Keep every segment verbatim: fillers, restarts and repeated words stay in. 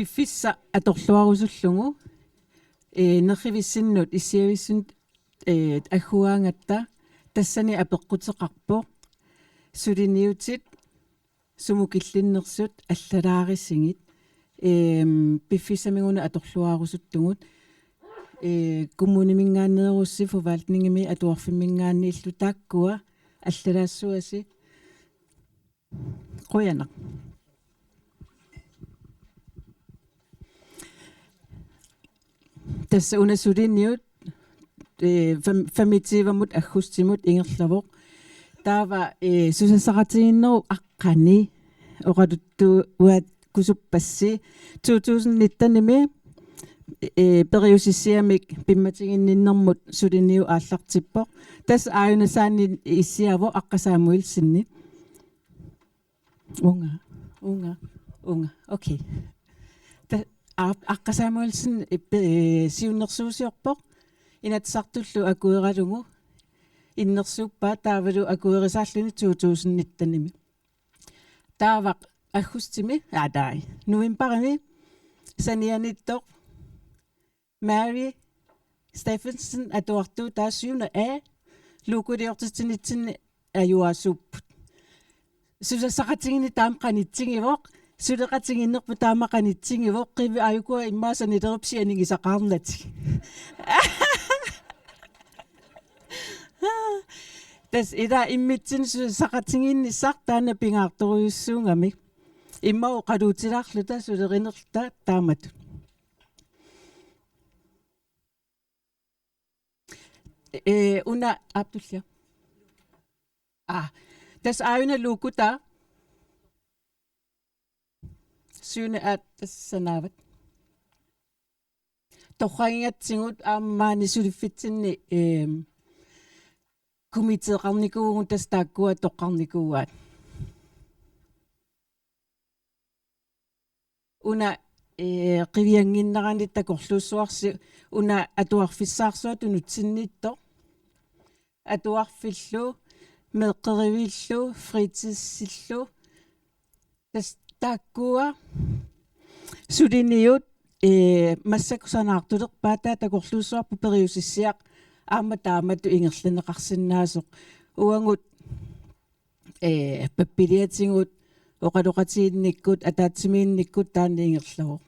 Piffissaq atorluarusullugu, ee, nerrivissinnut issiavissinnut, ee, agguaagatta tassani apeqquteqarpoq suliniutit sumut killinnersut allalaarisigit, eem, piffissaminnut atorluarusuttugut, ee, kommuniminngaanneerussi forvaltningimi atuarfimminngaanniillu taakkua allalaassuasi. Qujanaq. Tassa una suliniut, ee, fem-, femogtyvemut aggustimut ingerlavoq. Taava, ee, susassaqatigiinnerup aqqani oqaluttuakusuppassi to tusind nittenimi, ee, periusissiamik pimmatiginninnermut suliniut aallartippoq. Tassa aajuna saanni issiavoq Aqqa Samuelsenip. Uunga, uunga, uunga. Okay. Ta-, Aa-, Aqqa Samuelsen, ee, pe-, ee, siunnersuusiorpoq Inatsisartullu akueralugu. Innersuuppaa taavalu akuerisaalluni to tusind nittenimi. Taava aggustimi, aa, taai, novembarimi sanianiittoq Mary Steffensen atuartuutaa syvende A, Lokuliortitsinitsinni ajugaasuupput. Susassaqatigiinneq taama qanitsigivoq, suleqatigiinnerput taama qanitsigivoq, qiviarlugu immaqa sanilerupput sianigisaqaarnatik. Tassa ila immitsinnut susassaqatigiinnissaq taanna pingaartorujussuugami. Immaqa oqaluutilaarluta sulerinerluta taamatut. Ee, una Abdullia. Aa, tassa aajuna Lokutaa. Syvende A tassa sanaavat. Torragigatsigu aamma maani suliffitsinni, eem, komiteeqarnikuuvugut, tassa taakkua toqqarnikuuaat. Una, ee, qiviannginnerani takorluussuarsi una atuarfissaarsuaq tunutsinniittoq. Atuarfillu, meeqqeriviillu, fritidsillu. Tassa taakkua suliniut, ee, massakkut sanaartulerpaat, taava takorluussuarput periusissiaq aamma taamatut ingerlanneqarsinnaasoq. Uagut ee, pappiliatigut, oqaloqatiginnikkut, ataatsimiinnikkut taanna ingerlavoq.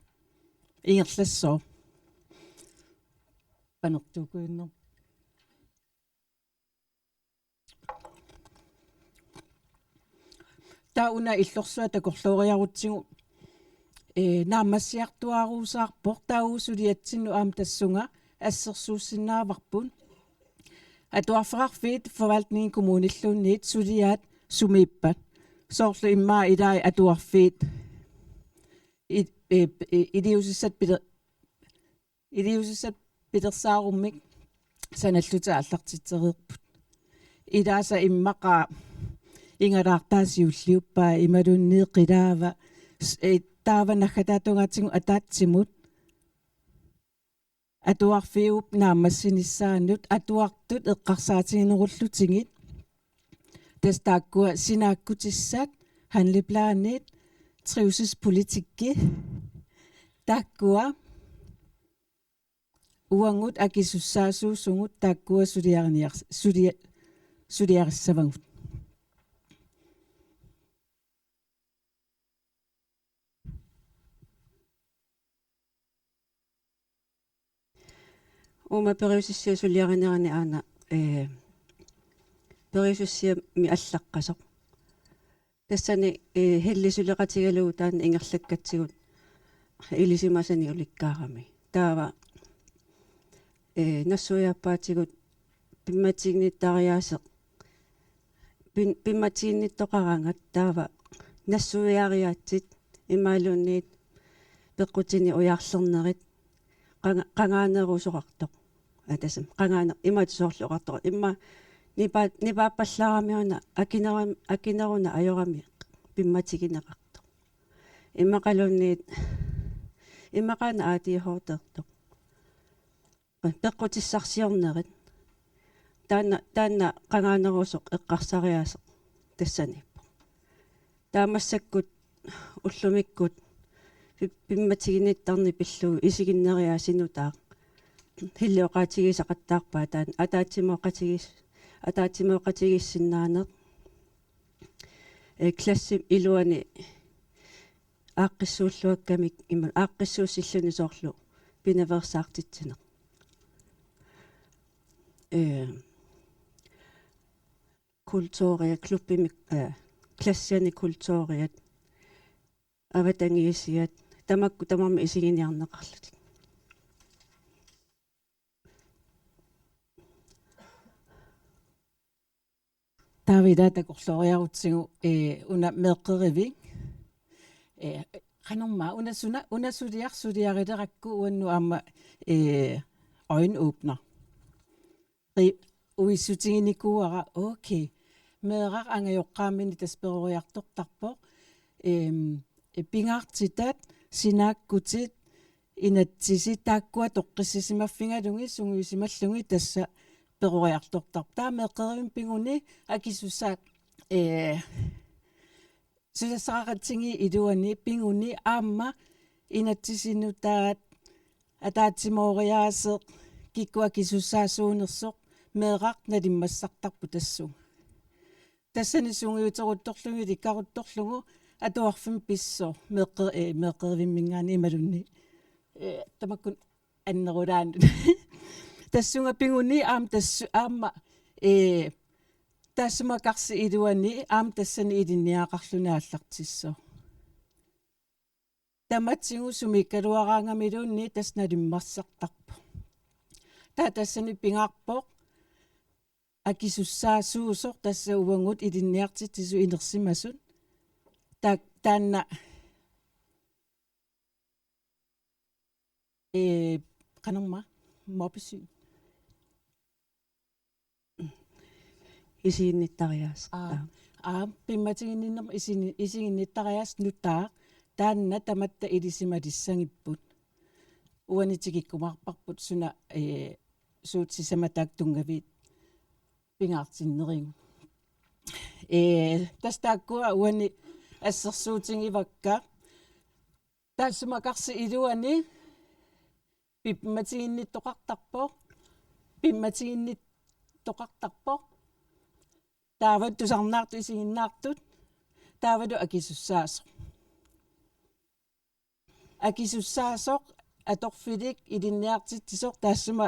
Ingerlassooq. Panertuukuinner. Taava una illorsuaq takorlooriarutsigu, ee, naammassiartuaarusaarpoq, taava suliatsinnut aamma tassunga assersuussinnaavarput. Atuarfeqarfiit forvaltningit kommunilluunniit suliaat sumiippat? Soorlu immaqa ilaat atuarfiit i-, e-, e-, iliuusissat pile-, iliuusissat pilersaarummik sanallutik aallartitsereerput. Ilaasa immaqa Ingalaartaa siulliuppaa imaluunniit qilaava s-, e-, taava naggataatungaatsigut ataatsimut atuarfiup naammassinissaanut atuartut eqqarsaatiginerullutigit. Tassa taakkua sinaakkutissat, handleplanit, trivselspolitikki, taakkua uagut akisussaasuusugut, taakkua suliariniars-, sulia-, suliarissavagut. Uuma periusissiat suliarinerani aana, ee, periusissiami allaqqasoq. Tassani, ee, Helle suleqatigalugu taanna ingerlakkatsigu ilisimasani ulikkaarami. Taava, ee, nassuiaappaatigut pimmatiginnittariaaseq. Pim-, pimmatiginnittoqaraangat taava nassuiaariaatsit imaluunniit peqqutinik ujarlernerit qanga-, qangaanerusoqartoq. Aa, tassami, qangaane-, imatut soorlu oqartoq. Immaqa nipa-, nipaappallaarami una akinerum-, akineruna ajorami pimmatigineqartoq. Immaqaluunniit, immaqaana A D H D-rtoq. Peqqutissarsiornerit. Taanna, taanna qangaanerusoq eqqarsariaaseq tassaniippoq. Taava massakkut ullumikkut pi-, pimmatiginnittarneq pillugu isiginneriaaseq nutaaq. Hillioqaatigisaqattaarpaa taanna ataatsimooqatigiis-, ataatsimooqatigiissinnaaneq. Ee, klassip iluani aaqqissuulluakkamik ima aaqqissuussilluni soorlu pinaveersaartitsineq. Ee, kulturia, klubbimi, ee, klassiani kulturiat, avatangiisiat, tamakku tamarmik isiginiarneqarlutik. Taava takorlooriarutsigu, ee, una meeqqerivik. Ee, qanormaa, una suna, una suliar-, suliarilerakku uannut aamma, ee, øjenåbner. Ri-, uissutiginikuuara, okay. Meeraq angajoqqaamini tassa peroriartortarpoq. Em, pingaartitat, sinaakkutit, inatsisit taakkua toqqissisimaffigalugit sungiusimallugit tassa peroriartortarpoq. Taava meeqqerivimmi piguni akisussaat, ee, susassaqaqatigiit iluani piguni aamma inatsisinutaat ataatsimooriaaseq kikkut akisussaasuunersoq meeraq nalimmassartarpoq tassunga. Tassani sungiuteruttorlugu ilikkaruttorlugu atuarfimmi pissooq meeqqe-, ee, meeqqerivimminngaanniit imaluunniit, ee, tamakkua annerulaannut. Tassunga piguni aamma tassu-, aamma, ee, taassuma karsi iluani aamma tassani ilinniagaqarluni aallartissooq. Tamatigut sumiikkaluaraangamiluunniit tassa nalimmassartarpoq. Taava tassani pingaarpoq akisussaasuusoq tassa uagut ilinniartitsisut inersimasut. Ta-, taanna, ee, qanormaa, mobbesyn. Isiginnittariaaseq. Aa, taava. Aa, pimmatiginninnermut isini-, isiginnittariaaseq nutaaq, taanna tamatta ilisimatissagipput. Uani tikikkumaarparput suna, ee, suut sisamat taakku tunngaviit pingaartinnerigut. Ee, tassa taakkua uani assersuutigivakka. Taassuma karsi iluani pimmatiginnittoqartarpoq, pimmatiginnittoqartarpoq. Taava tusarnaartut isiginnaartut, taavalu akisussaasoq. Akisussaasoq atorfilik ilinniartitsisoq taassuma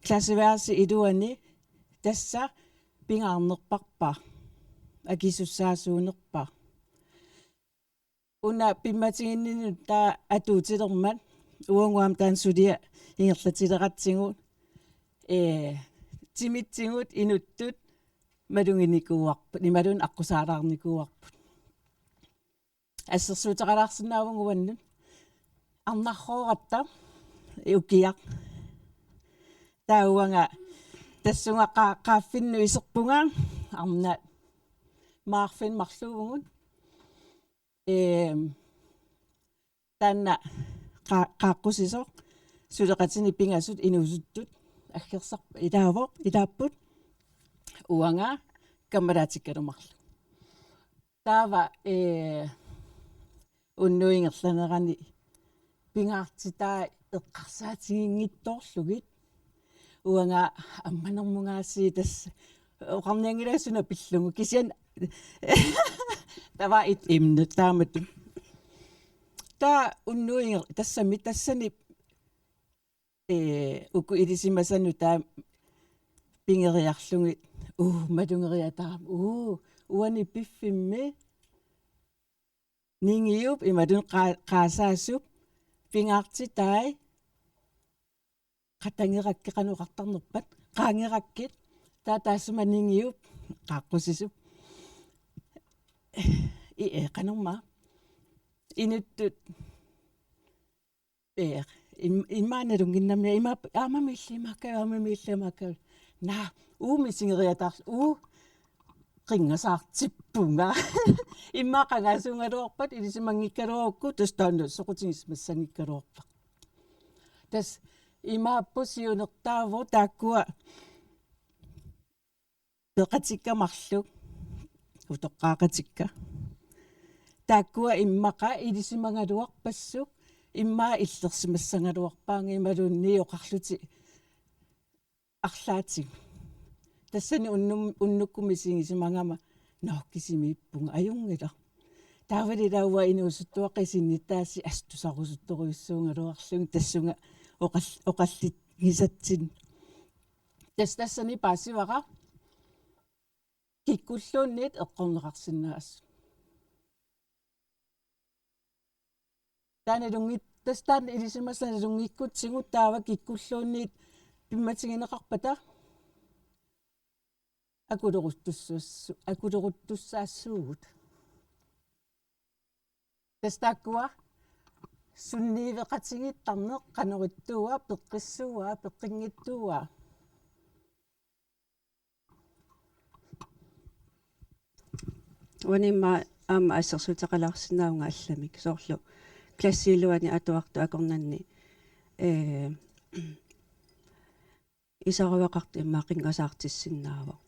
klasseværelsi iluani tassa pingaarnerparpaa, akisussaasuunerpaa. Una pimmatiginninnut taava atuutilermat uagut aamma taanna suliaq ingerlatileratsigit, ee, timitsigut inuttut maluginikuuarput, imaluunniit aqqusaalaarnikuuarput. Assersuuteqalaarsinnaavugut uannut. Arnarrooratta ukiaq. Taava uanga tassunga qaa-, qaaffinnut iserpunga arnat maarfinnut marluuvugut. Eem, taanna qa-, qaaqqusisoq suleqatinik pingasut inuusuttut aggersarput, ilaavoq, ilaapput uanga kammalaatikkaluarlugu. Taava, ee, unnuup ingerlanerani pingaartitai eqqarsaatiginngitsoorlugit. Uanga ammanermungaasiit tassa oqarnianngilara suna pillugu. Kisianni taava et emne taamatut. Taava unnuup inger-, tassami, tassani, ee, uku ilisimasanut taama pigeriarlugit. Uu, malugeriataarama. Uu, uani piffimmi ningiup imaluunniit qaa-, qaasaasup pingaartitai qatangerakkit, qanoq oqartarnerpat, qaangerakkit, taava taassuma ningiup qaaqqusisup. I-, ee, qanormaa. Inuttut ee, im-, immaqa nalunnginnami, immaqa aamma miillimaakka, aamma miillimaakka. Naa, uu misigeriataarl-, uu qinngasaartippunga. Immaqa qangaasuugaluarpat ilisimanngikkaluarukku, tassa taanna soqutigisimassanngikkaluarpara. Tassa imaappoq siunertaavoq taakkua peqatikka marluk, utoqqaaqatikka. Taakkua immaqa ilisimagaluarpassuk, immaqa illersimassagaluarpaanga imaluunniit oqarlutik arlaatigut. Tassani unnum-, unnukkut misigisimagama: Nå, kisimiippunga, ajunngilaq. Taavali ilaa uanga inuusuttuaqqat isinnittaasut assut tusarusuttorujussuugaluarlugit tassunga oqal-, oqallinnisatsinni. Tassa tassani paasivara kikkulluunniit eqqorneqarsinnaasut. Taanna ilunngit-, tassa taanna ilisimasat nalunngikkutsigit taava kikkulluunniit pimmatigineqarpata akuleruttussas-, akuleruttussaassuugut. Tassa taakkua sunniiveqatigiittarneq, qanoq ittuua, peqqissuua, peqqinngitsuua. Uani immaqa aamma assersuuteqalaarsinnaavunga allamik, soorlu klassiiluani atuartut akornanni, ee, isaruaqartoq immaqa qinngasaartissinnaavoq.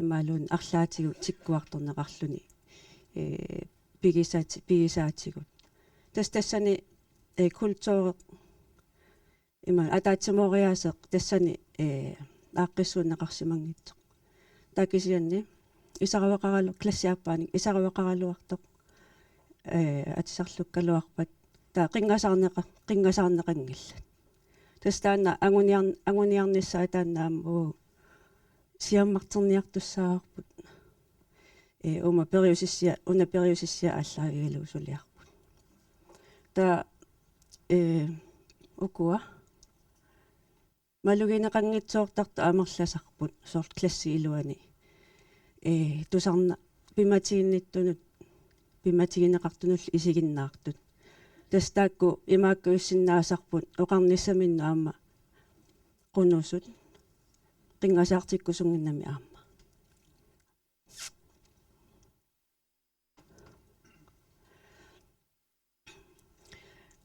Imaluunniit arlaatigut tikkuartorneqarluni, ee, pigisaati-, pigisaatigut. Tassa tassani, ee, kultureq ima ataatsimooriaaseq tassani, ee, aaqqissuunneqarsimanngitsoq. Taava kisianni isaruaqaralu-, klassiaappaanik isaruaqaraluartoq, ee, atisarlukkaluarpat taava qinngasaarneqa-, qinngasaarneqanngillat. Tassa taanna anguniar-, anguniarnissaa taanna aamma uagut siammarterniartussaavarput. Ee, uuma periusissiat, una periusissiat aallaavigalugu suliarput. Taava, ee, ukua malugineqanngitsoortartut amerlasarput, soorlu klassiiluani. Ee, tusarna-, pimmatiginnittunut, pimmatigineqartunullu isiginnaartut. Tassa taakku imaakkuissinnaasarput oqarnissaminnut aamma qunusut, qinngasaartikkusunnginnami aamma.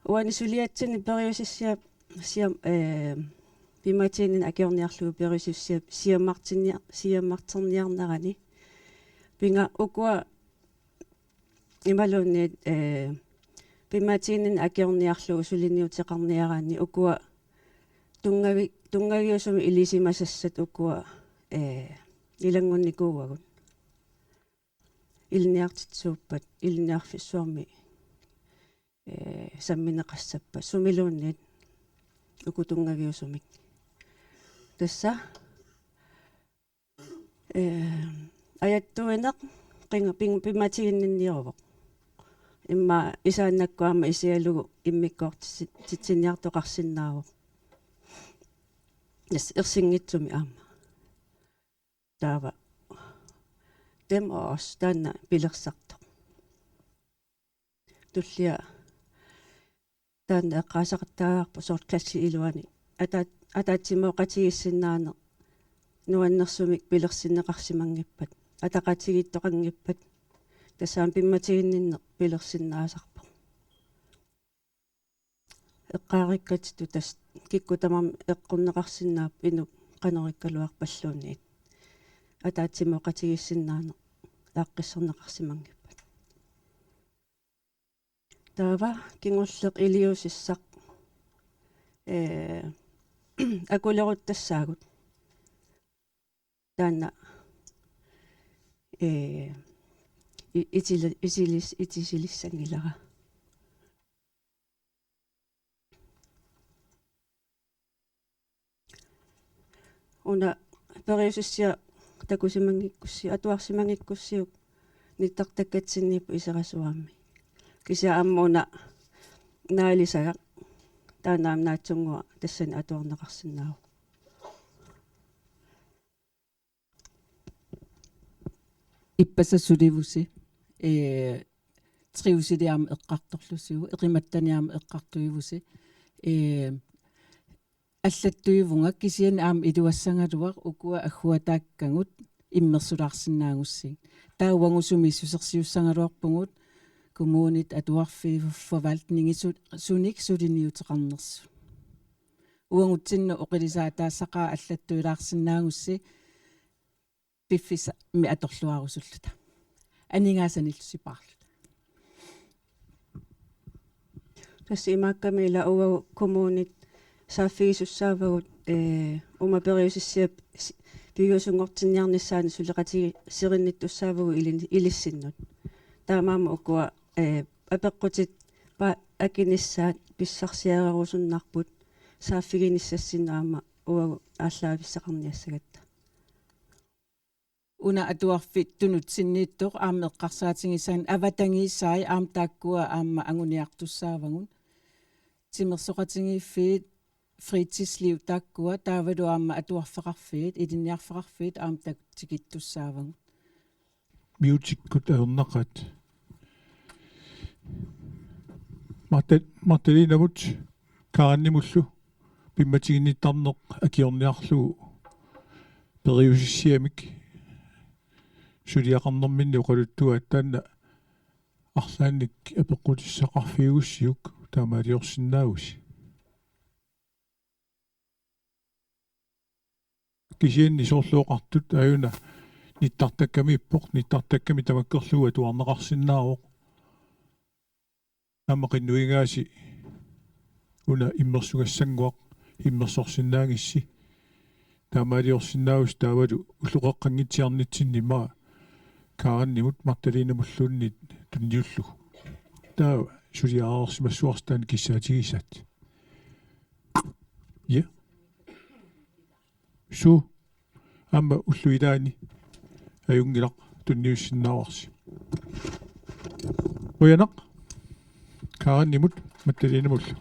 Uani suliatsinni periusissiap siam-, ee, pimmatiginninneq akiorniarlugu periusissiap siammartinnia-, siammarterniarnerani. Pinga ukua imaluunniit, ee, pimmatiginninneq akiorniarlugu suliniuteqarniaraanni ukua tunngavi-, tunngaviusumik ilisimasassat ukua, ee, ilanngunnikuuagut. Ilinniartitsisuuppat, ilinniarfissuarmi, ee, sammineqassappat, sumiluunniit uku tunngaviusumik. Tassa, ee, ajattuineq qing-, ping-, pimmatiginninniaruvoq. Immaqa isaannakkut aamma isigalugu immikkoortitsi-, titsiniartoqarsinnaavoq. Tassa ersinngitsumik aamma. Taava. Dem og os, taanna pilersartoq. Tullia taanna eqqaasaqattaavarput soorlu klassiiluani. Ata-, ataatsimooqatigiissinnaaneq nuannersumik pilersinneqarsimanngippat. Ataqatigiittoqanngippat. Tassa aamma pimmatiginninneq pilersinnaasarpoq. Eqqaarikkatitut tassa kikkut tamarmik eqqorneqarsinnaapput inuk qanorikkaluarpalluunniit. Ataatsimooqatigiissinnaaneq aaqqissorneqarsimanngippat. Taava kingulleq iliuusissaq, ee, akuleruttassaagut. Taanna, ee, i-, itili-, itilis-, itisilissanngilara. Una periusissiaq takusimanngikkussi-, atuarsimanngikkussiuk nittartakkatsinniippoq Iserasuarmi. Kisianni aamma una naalisagaq taanna aamma naatsunnguaq tassani atuarneqarsinnaavoq. Ippassaq sulivusi, ee, trivseli aamma eqqartorlusiuk, eqimattani aamma eqqartuivusi, ee, allattuivunga kisianni aamma iluassagaluaq ukua agguataakkagut immersulaarsinnaagussigit. Taava uagut sumiissusersiussagaluarpugut, kommunit, atuarfiit, forvaltningit su-, sunik suliniuteqarnersut. Uagutsinnut oqilisaataassaqaaq allattuilaarsinnaagussi piffissami atorluarusulluta. Aningaasanillu sipaarluta. Tassa imaakkami ila uagut kommunit saaffigisussaavagut, ee, uuma periusissiap s-, piviusunngortinniarnissaanut suleqatigiisserinnittussaavugut ilin-, ilissinnut. Taamaammat ukua, ee, apeqqutit pa-, akinissaat pissarsiarerusunnarput saaffiginissassinnut aamma uagut aallaavissaqarniassagatta. Una atuarfik tunutsinniittoq aamma eqqarsaatigisaanni avatangiisai aamma taakkua aamma anguniartussaavagut. Timersoqatigiiffiit, fritidsliv taakkua taavalu aamma atuarfeqarfiit, ilinniarfeqarfiit aamma tak-, tikittussaavagut. Miutikkut ajornaqaat. Marta-, Martalinamut Karinimullu pimmatiginnittarneq akiorniarlugu periusissiamik suliaqarnerminni oqaluttuaat, taanna arlaannik apeqqutissaqarfiugussiuk taamaaliorsinnaavusi? Kisianni soorlu oqartut aajuna nittartakkamiippoq, nittartakkami tamakkerlugu atuarneqarsinnaavoq. Aamma qinnuigaasi una immersugassannguaq immersorsinnaagissi. Taamaaliorsinnaavusi taavalu ulloqeqqanngitsiarnitsinni immaqa Karinimut Martalinamulluunniit tunniullugu. Taava suliareersimassuarsi taanna kissaatigisaat. Ja. Suu. Aamma ullut ilaanni ajunngilaq, tunniussinnaavarsi. Qujanaq. Karinimut Martalinamullu.